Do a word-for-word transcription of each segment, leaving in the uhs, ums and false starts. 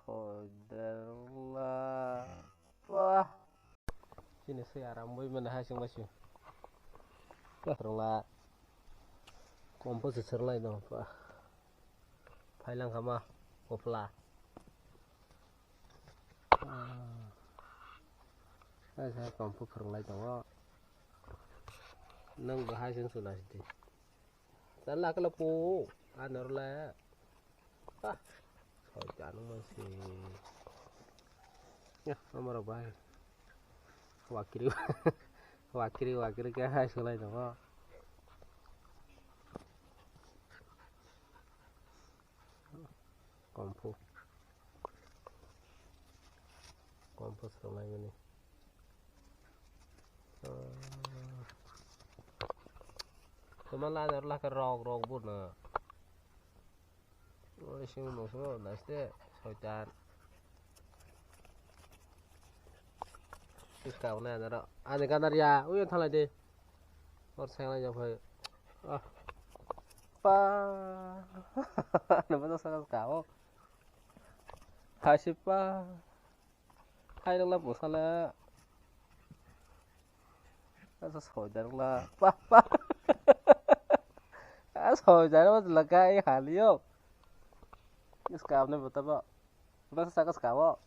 Oderla. Wah. Sini se aram bui mana hai sing basi. Wah, rongla. Kompo se serlai dong. Wah. Phailang kama. Kopla. Ah. Hai sa kompo phwrwnglai tongo. Nang bahai sing suna sidi. Tala kala po, anor la. Ah, soi janu masi. Ya, amar bai. Wakiri, wakiri, wakiri ke hai sulai dong. Kompo. Kompo sulai mani. Teman la jar la ke rok rok bu na. Oi sing no so na ste soitan. Iska na na ro. Ani ganar ya. Ui thalai de. Or sai lai ja phai. Ah. Pa. Nabo sa ka o. Hasipa. Hai rok la bwsala. Asa soi jar la. Pa pa. A soi jar ma la kai haliyo. Is kam ne bata ba. Bata sa kas ka bo.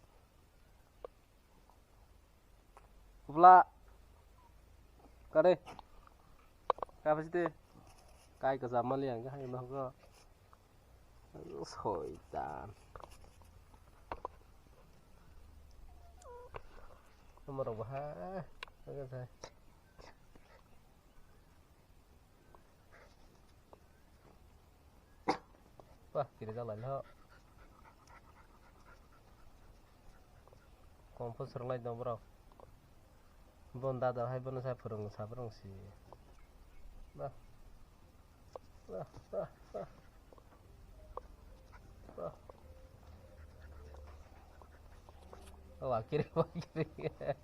Bla. Kare. Kapasite. Kai ka jamali ang hai ma ko. Soitan. Nomor rok bahai. Oke, saya. Wah, kiri jalan ho. Kompo serlai dong bro. Bon dada hai bono sa phwrwng sa phwrwng si. Bah. Bah, bah, bah. Bah. Oh, akhirnya, akhirnya.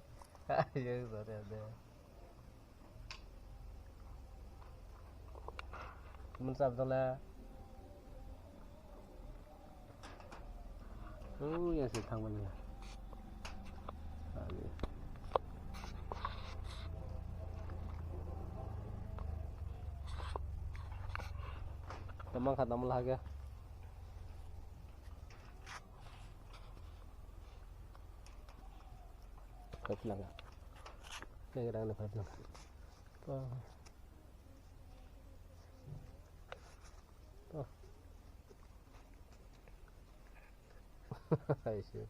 Ayo, sorry, ada. Mun sab dala. Oh, ya sih, thang mana? Tamang khat namul hage. Kau pulang nggak? Yang kira-kira kau pulang. Oh. Oh. Hai, siap.